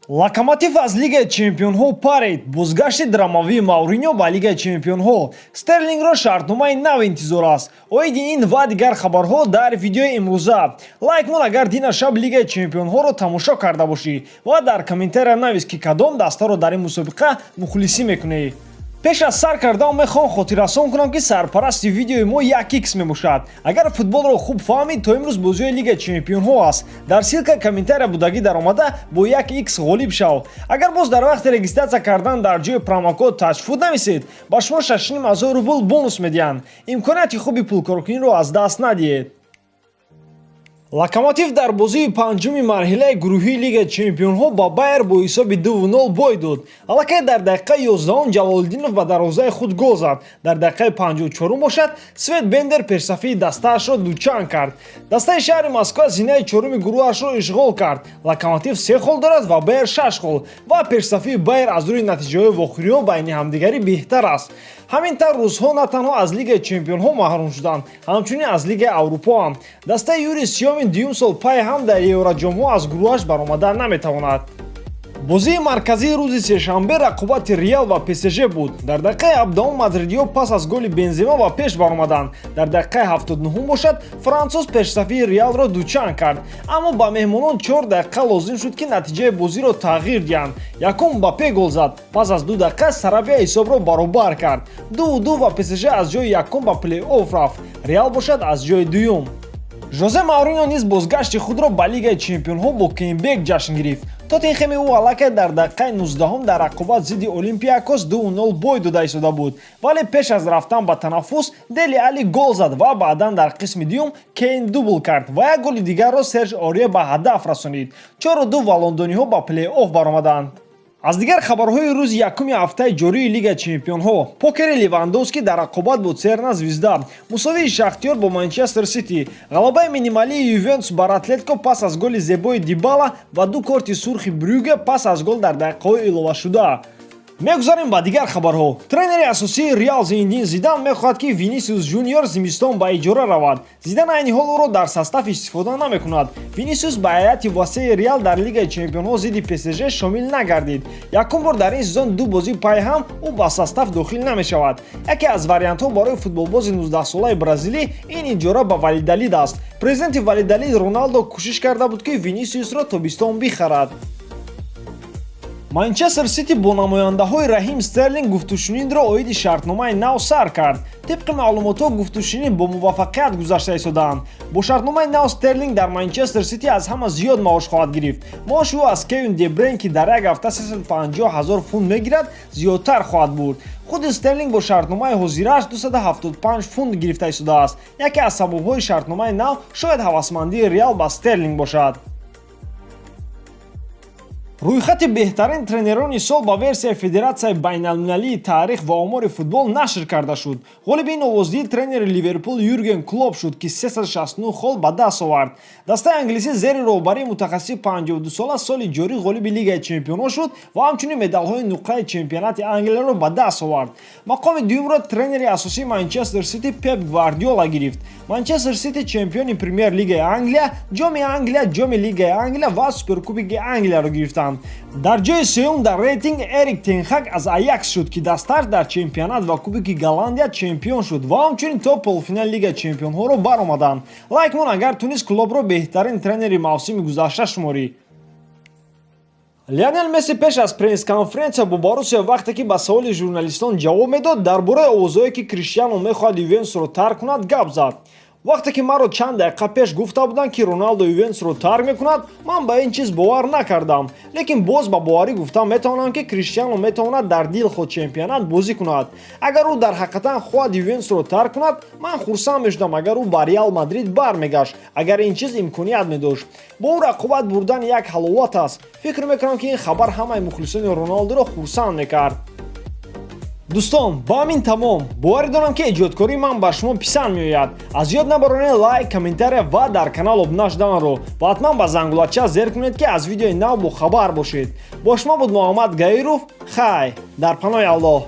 Локомотив аз Лигаи чемпионҳо парид. Бозгашти драмавии Мауриньо ба Лигаи чемпионҳо, Стерлингро шартномаи нав интизор аст. Оиди ин ва дигар хабарҳо дар видеои имрӯза. Лайк мон, агар дина шаб Лигаи чемпионҳоро тамошо карда бошӣ, ва дар комментария навис, ки кадом дастаро дар ин мусобиқа мухлисӣ мекунӣ. Пеш аз сар кардан мехоҳам хотиррасон кунам, ки сарпарасти видеои мо 1x мебошад. Агар футболро хуб фаҳмид, то имрӯз бозиҳои Лигаи чемпионҳо аст. Дар ссылка комментария будагӣ даромада, бо 1x ғолиб шав. Агар боз дар вақти регистрация кардан дар ҷои промокод ТАЧФУТ нависед, ба шумо 6500 рубл бонус медиҳанд. Имконияти хуби пулкоркуниро аз даст надиҳед. Локомотив дар бозии панҷуми марҳилаи гурӯҳии Лигаи чемпионҳо ба Байер бо ҳисоби 2-0 бой дод. Аллакай дар дақиқаи 11-ум Ҷалолиддинов ба дарвозаи худ гол зад. Дар дақиқаи 54-ум бошад, Свен Бендер пешсафии дастаашро дучанд кард. Дастаи шаҳри Москва зинаи чоруми гурӯҳашро ишғол кард. Локомотив се хол дорад ва Байер шаш хол, ва пешсафии Байер аз рӯи натиҷаҳои вохӯриҳо байни ҳамдигарӣ беҳтар аст. Ҳамин тавр, русҳо на танҳо аз Лигаи чемпионҳо маҳрум шуданд, ҳамчунин аз Лигаи Аврупо ҳам. Дастаи Юрий Сёмин дуюм сол пай ҳам дар Евроҷомҳо аз гурӯҳаш баромада наметавонад. Бозии марказии рӯзи сешанбе рақобати Реал ва ПСЖ буд. Дар дақиқаи 17-ум мадридиҳо пас аз голи Бензема ба пеш баромаданд. Дар дақиқаи 79-ум бошад, француз пешсафии Реалро дучанд кард. Аммо ба меҳмонон 4 дақиқа лозим шуд, ки натиҷаи бозиро тағйир диҳанд. Якум Мбаппе гол зад, пас аз 2 дақиқа Сарабия ҳисобро баробар кард, 2-2, ва ПСЖ аз ҷои якум ба плей-офф рафт, Реал бошад аз ҷои дуюм. Жозе Мауриньо низ бозгашти худро ба Лигаи чемпионҳо бо камбэк ҷашн гирифт. Тоттенхеми ӯ аллакай дар дақиқаи 19-ум дар рақобат зидди Олимпиакос 2-0 бой дода истода буд, вале пеш аз рафтан ба танаффус Дели Али гол зад ва баъдан дар қисми дуюм Кейн дубл кард ва як голи дигарро Серж Орье ба ҳадаф расонид. 4-2, ва лондониҳо ба плей-офф баромаданд. Аз дигар хабарҳои рӯзи якуми ҳафтаи ҷории Лигаи чемпионҳо: покери Левандовски дар рақобат бо Црвена Звезда, мусовии Шахтёр бо Манчестер Сити, ғалабаи минималии Ювентус бар Атлетико пас аз голи зебои Дибала ва ду корти сурхи Брюге пас аз гол дар дақиқаҳои иловашуда. Мегузарем ба дигар хабарҳо. Тренери асосии Реал Зинедин Зидан мехоҳад, ки Винисиус Жуниор зимистон ба иҷора равад. Зидан айни ҳол ӯро дар состав истифода намекунад. Винисиус ба ҳайати васеи Реал дар Лигаи чемпионҳо зидди ПСЖ шомил нагардид. Якум бор дар ин сезон ду бозӣ пайҳам ӯ ба состав дохил намешавад. Яке аз вариантҳо барои футболбози 19-солаи бразилӣ ин иҷора ба Валидалид аст. Президенти Валидалид Роналдо кӯшиш карда буд, ки Винисиусро тобистон бихарад. Манчестер Сити бо намояндаҳои Раҳим Стерлинг гуфтушунидро оиди шартномаи нав сар кард. Тибқи маълумотҳо, гуфтушунид бо муваффақият гузашта истодаанд. Бо шартномаи нав Стерлинг дар Манчестер Сити аз ҳама зиёд маош хоҳад гирифт. Маоши ӯ аз Кевин Дебрейн, ки дар як ҳафта 350 ҳазор фунт мегирад, зиёдтар хоҳад буд. Худи Стерлинг бо шартномаи ҳозирааш 275 фунт гирифта истодааст. Яке аз сабабҳои шартномаи нав шояд ҳавасмандии Реал ба Стерлинг бошад. Рӯйхати беҳтарин тренерони сол ба версияи Федератсияи байналмилалии таърих ва омори футбол нашр карда шуд. Ғолиби ин овоздиҳӣ тренери Ливерпул Юрген Клоп шуд, ки 369 хол ба даст овард. Дастаи англисӣ зери роҳбарии мутахассиси 52-сола соли ҷорӣ ғолиби Лигаи чемпионҳо шуд ва ҳамчунин медалҳои нуқраи чемпионати Англияро ба даст овард. Мақоми дуюмро тренери асосии Манчестер Сити Пеп Гвардиола гирифт. Манчестер Сити чемпиони Премер Лигаи Англия, Ҷоми Англия, Ҷоми Лигаи Англия ва Суперкубики Англияро гирифтанд. Дар ҷои сеюм дар рейтинг Эрик Тенхак аз Аякс шуд, ки дастааш дар чемпионат ва Кубики Голландия чемпион шуд ва ҳамчунин то полуфинали Лигаи чемпионҳоро баромаданд. Лайк мон, агар ту низ Клопро беҳтарин тренери мавсими гузашта шуморӣ. Лионел Месси пеш аз пресс-конференсия бо Боруссия, вақте ки ба саволи журналистон ҷавоб медод, дар бораи овозҳое, ки Криштиано мехоҳад Ювентусро тарк кунад, гап зад. «Вақте ки маро чанд дақиқа пеш гуфта буданд, ки Роналдо Ювентусро тарк мекунад, ман ба ин чиз бовар накардам. Лекин боз ба боварӣ гуфтан метавонам, ки Криштиано метавонад дар дилхоҳ чемпионат бозӣ кунад. Агар ӯ дар ҳақиқатан хоҳад Ювентусро тарк кунад, ман хурсанд мешудам, агар ӯ ба Реал Мадрид бармегашт, агар ин чиз имконият медошт. Бо ӯ рақобат бурдан як ҳаловат аст. Фикр мекунам, ки ин хабар ҳамаи мухлисони Роналдоро хурсанд мекард». Дӯстон, ба ҳамин тамом. Боварӣ дорам, ки эҷодкории ман ба шумо писанд меояд. Аз ёд набаронед лайк, комментария ва дар канал обуна шуданро ва ҳатман ба зангулача зер кунед, ки аз видеои нав бохабар бошед. Бо шумо буд Муҳаммад Гаиров. Хай, дар паноҳи Аллоҳ.